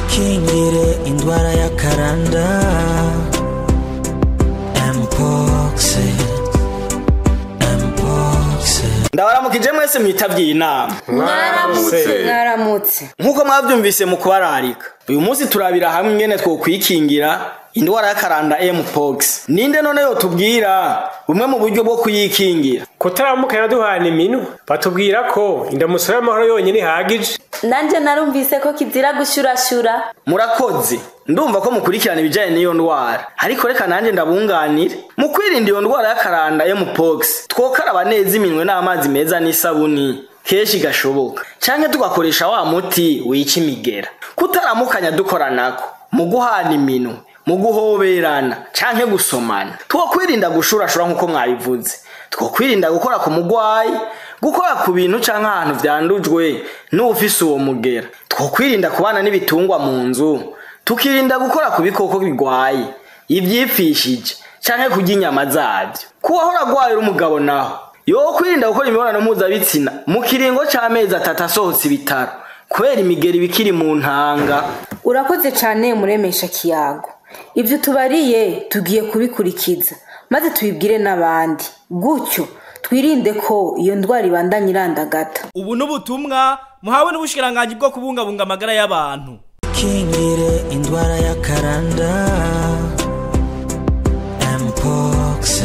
Twikingire indwara y'akaranda Mpox, Mpox. Ndabaramukije mwese mwitavye iyi nama. Mwaramutse. Mwaramutse. Nk'uko mwavyumvise mu kubararika, uyu munsi turabira hamwe ingene twokwikingira indwara y'akaranda Mpox. Ninde none yotubwira bumwe mu buryo bwo kuyikingira? Kutaramuka duhana iminwe, batubwira ko indamuso y'amahoro yonyine ihagije. Nanje narumvise ko kizira gushurashura. Murakoze, ndumva ko mukurikirana ibijanye n'iyo ndwara, ariko reka nanje ndabunganire. Mu kwirinda iyo ndwara y'akaranda Mpox, twokaraba neza iminwe n'amazi meza n'isabuni kenshi gashoboka, canke tugakoresha wa muti wica imigera. Kutaramukanya dukoranako mu guhana iminwe, mu guhoberana canke gusomana. Twokwirinda gushurashura nk'uko mwabivuze. Twokwirinda gukora ku mugwayi, gukora ku bintu canke ahantu vyandujwe n'uwufise uwo mugera. Twokwirinda kubana n'ibitungwa mu nzu, tukirinda gukora ku bikoko bigwaye, ivyipfishije canke kurya inyama zavyo. Kuwahora agwaye uri umugabo naho, yokwirinda gukora imibonano mpuzabitsina mu kiringo c'amezi 3 asohotse ibitaro, kubera imigera iba ikiri mu ntanga. Urakoze cane muremesha kiyago. Ibyo tubariye tugiye kubikurikiza maze tubibwire n'abandi, gutyo twirinde ko iyo ndwara ibandanya irandagata. Ubu n'ubutumwa muhawe n'ubushikiranganji bwo kubungabunga amagara y'abantu. Twikingire indwara y'akaranda Mpox.